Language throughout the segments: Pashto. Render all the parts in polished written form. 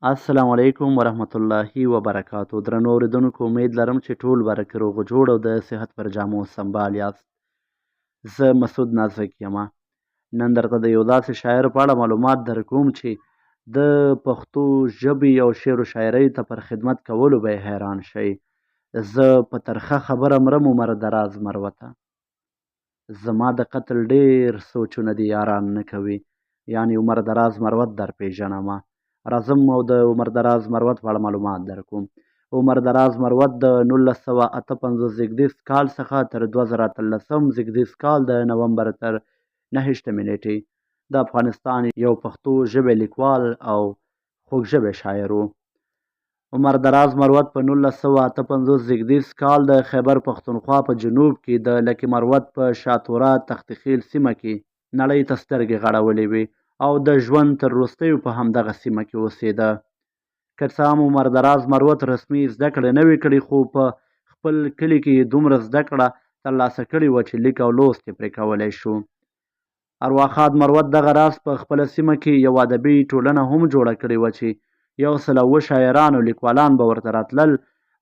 السلام علیکم ورحمت الله وبرکاتو. درنو اورېدونکو، امید لرم چې ټول برکه روغ جوړ او د صحت پر جامو سمبال یاست. زه مسعود نازک یم. نن درته د یو داسې شاعر په اړه معلومات درکوم چې د پښتو ژبې او شعر و شاعرۍ ته پر خدمت کولو به یې حیران شئ. زه په ترخه خبره مرم عمر دراز مروته، زما د قتل ډېر سوچونه دي یاران نه کوي، یعنی عمر دراز مروت در پېژنمه. راځم او د عمر دراز مروت په اړه معلومات درکوم. عمر دراز مروت د 1958 زېږدیز کال څخه تر 2013 زېږدیز کال د نومبر تر 29مې نېټې د افغانستان یو پښتو ژبی لیکوال او خوږ ژبی شاعر و. عمر دراز مروت په 1958 زېږدیز کال د خیبر پښتونخوا په جنوب کې د لکي مروت په شاتوره تختخیل سیمه کې نړۍ ته سترګې غړولې وې او د ژوند تر وروستیو په همدغه سیمه کې اوسېده. که څه هم عمر دراز مروت رسمي زده کړې نه وې کړې، خو په خپل کلي کې یې دومره زده کړه ترلاسه کړې وه چې لیک او لوست یې پرې کولی شو. ارواښاد مروت دغه راز په خپله سیمه کې یوه ادبي ټولنه هم جوړه کړې وه چې 107 شاعران او لیکوالان به ورته راتلل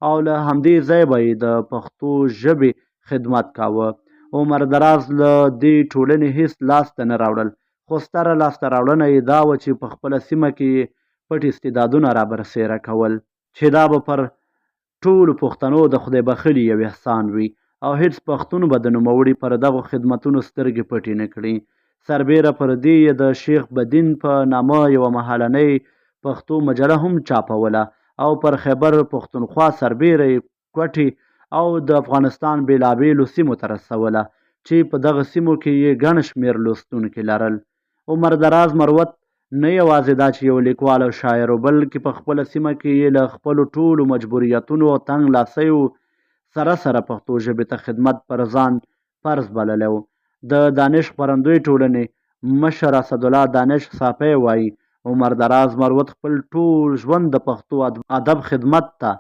او له همدې ځای به یې د پښتو ژبې خدمت کاوه. عمر دراز له دې ټولنې هیڅ لاسته نه راوړل، خو ستره لاسته راوړنه یې دا وه چې په خپله سیمه کې یې پټ استعدادونه رابرسېره کول، چې دا به پر ټولو پښتنو د خدای بخښلي یو احسان وي او هیڅ پښتون به د نوموړي پر دغو خدمتونو سترګې پټې نه کړي. سربېره پر دې یې د شیخ بدین په نامه یوه مهالنۍ پښتو مجله هم چاپوله او پر خیبر پښتونخوا سربېره یې کوټې او د افغانستان بېلابېلو سیمو ته رسوله چې په دغه سیمو کې یې ګڼ شمېر لوستونکي لرل. عمر دراز مروت نه یوازې دا چې یو لیکوال او شاعر و، بلکې په خپله سیمه کې یې له خپلو ټولو مجبوریتونو او تنګ لاسیو سره سره پښتو ژبې ته خدمت پر ځان فرض بللی و. د دانش خپرندوی ټولنې مشر اسدالله دانش ساپی وایي، عمر دراز مروت خپل ټول ژوند د پښتو ادب خدمت ته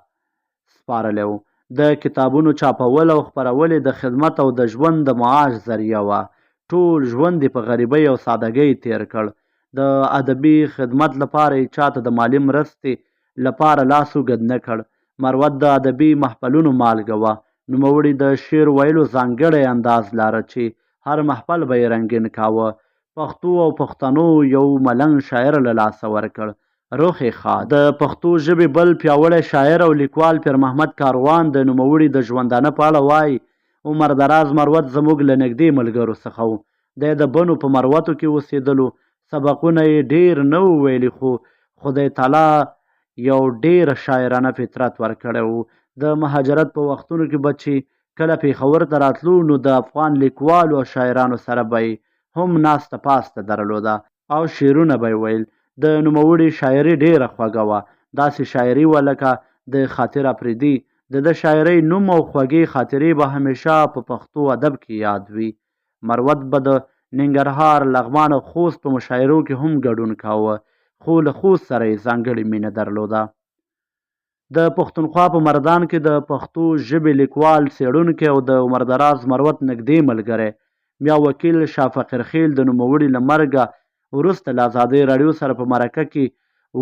سپارلی و. د کتابونو چاپول او خپرول یې د خدمت او د ژوند د معاش ذریعه وه. ټول ژوند یې په غریبۍ او سادګۍ تېر کړ. د ادبي خدمت لپاره یې چاته د مالي مرستې لپاره لاس اوږد نه کړ. مروت د ادبي محفلونو مالګه وه. نوموړي د شعر ویلو ځانګړی انداز لاره چې هر محفل به یې رنګین کاوه. پښتو او پښتنو یو ملنګ شاعر له لاسه ورکړ. روح یې ښاد. د پښتو ژبې بل پیاوړی شاعر او لیکوال پیرمحمد کاروان د نوموړي د ژوندانه په اړه وايي، عمر دراز مروت زموږ له نږدې ملګرو څخه و. دی د بنو په مروتو کې اوسېدلو. سبقونه یې ډېر نه وو ویلي، خو خدای تعالی یو ډېر شاعرانه فطرت ورکړی و. د مهاجرت په وختونو کې به چې کله پېښور ته راتلو نو د افغان لیکوالو او شاعرانو سره به یې هم ناسته پاسته درلوده او شعرونه به یې ویل. د نوموړي شاعري ډېره خوږه وه، داسې شاعري وه لکه د خاطر اپریدي. د ده شاعرۍ نوم او خوږې خاطرې به همېشه په پښتو ادب کې یاد وي. مروت به د ننګرهار، لغمان او خوست په مشاعرو کې هم ګډون کاوه، خو له خوست سره یې ځانګړې مینه درلوده. د پښتونخوا په مردان کې د پښتو ژبې لیکوال، څېړونکی او د عمر دراز مروت نږدې ملګری میا وکیل شاه فقیرخیل د نوموړي له مرګه وروسته له ازادۍ راډیو سره په مرکه کې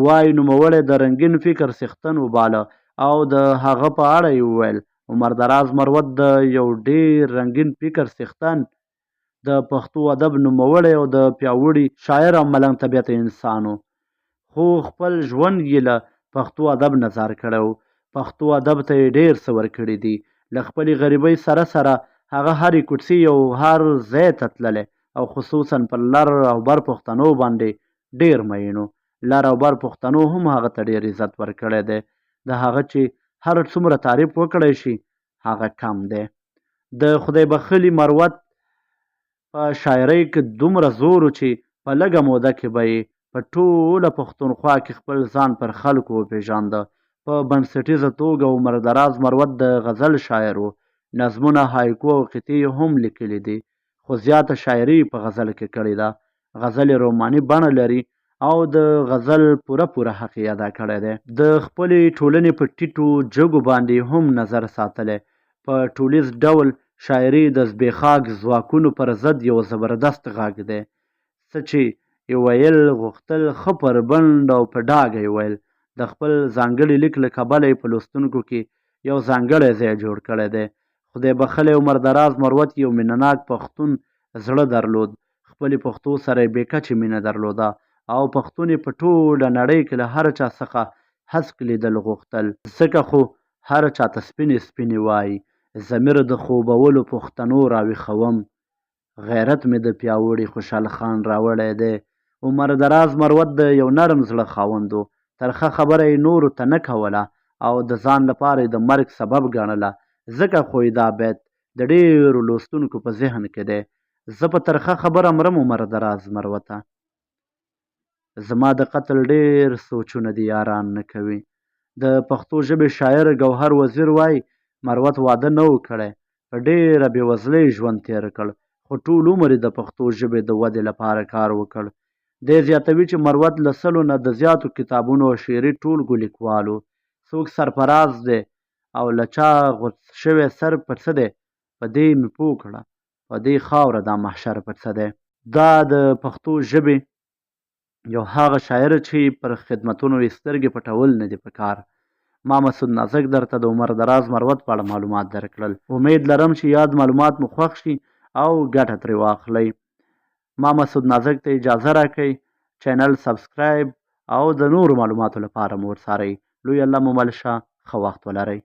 وايي، نوموړی د رنګین فکر څښتن وباله او د هغه په اړه یې وویل، عمر دراز مروت د یو ډېر رنګین فکر څښتن، د پښتو ادب نوموړی او د پیاوړي شاعر او ملنګ طبیعت انسان و، خو خپل ژوند یې له پښتو ادب نه ځار کړی و. پښتو ادب ته یې ډېر څه ورکړي دي. له خپلې غریبۍ سره سره هغه هرې کوڅې او هر ځای ته تللی او خصوصاً پر لر او بر پښتنو باندې ډېر مئین و. لر او بر پښتنو هم هغه ته ډېر عزت ورکړی دی. د هغه چې هر څومره تعریف وکړای شي هغه کم دی. د خدای بخښلي مروت په شاعرۍ کې دومره زور و چې په لږه موده کې به یې په ټوله پښتونخوا کې خپل ځان پر خلکو وپېژانده. په بنسټیزه توګه عمر دراز مروت د غزل شاعر و. نظمونه، هایکو او قطعې یې هم لیکلي دي، خو زیاته شاعري یې په غزل کې کړې ده. غزل یې روماني بڼه لري او د غزل پوره پوره حق یې ادا کړی دی. د خپلې ټولنې په ټیټو جګو باندې یې هم نظر ساتلی. په ټولیز ډول شاعري د زبېښاک ځواکونو پر ضد یو زبردست غږ دی. څه چې یې ویل غوښتل ښه پر بنډ او په ډاګه یې ویل. د د خپل ځانګړي لیک له کبله یې په لوستونکو کې یو ځانګړی ځای جوړ کړی دی. خدای بخښلی عمر دراز مروت یو مینه ناک پښتون زړه درلود، خپلې پښتو سره یې بې کچې مینه درلوده او پښتون یې په ټوله نړۍ کې له هر چا څخه هسک لیدل غوښتل. ځکه خو هر چاته سپینې سپینې وایي، ضمیر د خوبولو پښتنو راویښوم. غیرت مې د پیاوړي خوشحال خان راوړی دی. عمر دراز مروت د یو نرم زړه خاوند و، ترخه خبره یې نورو ته نه کوله او د ځان لپاره یې د مرګ سبب ګڼله، ځکه خو یې دا بیت د ډېرو لوستونکو په ذهن کې دی، زه په ترخه خبره مرم عمر دراز مروته. زما د قتل ډېر سوچونه دي یاران نه کوي. د پښتو ژبې شاعر ګوهر وزیر وايي، مروت واده نه و کړی، په ډېره بېوزلۍ ژوند تېر کړ، خو ټول عمر یې د پښتو ژبې د ودې لپاره کار وکړ. دی زیاتوي چې مروت له سلو نه د زیاتو کتابونو او شعري ټولګو لیکوال و. څوک سرفراز دی او له چا غوڅ شوی سر په څه دی، په دې مې پوه کړه، په دې خاوره دا محشر په څه دی. دا د پښتو ژبې یو هغه شاعر چې پر خدمتونو یې سترګې پټول نه دي په کار. ما مسعود نازک درته د عمر دراز مروت په اړه معلومات درکړل. امید لرم چې یاد معلومات مو خوښ شي او ګټه ترې واخلئ. ما مسعود نازک ته اجازه راکړئ، چینل سبسکرایب او د نورو معلوماتو لپاره مو وڅارئ. لوی الله مو مل شه، ښه وخت ولرئ.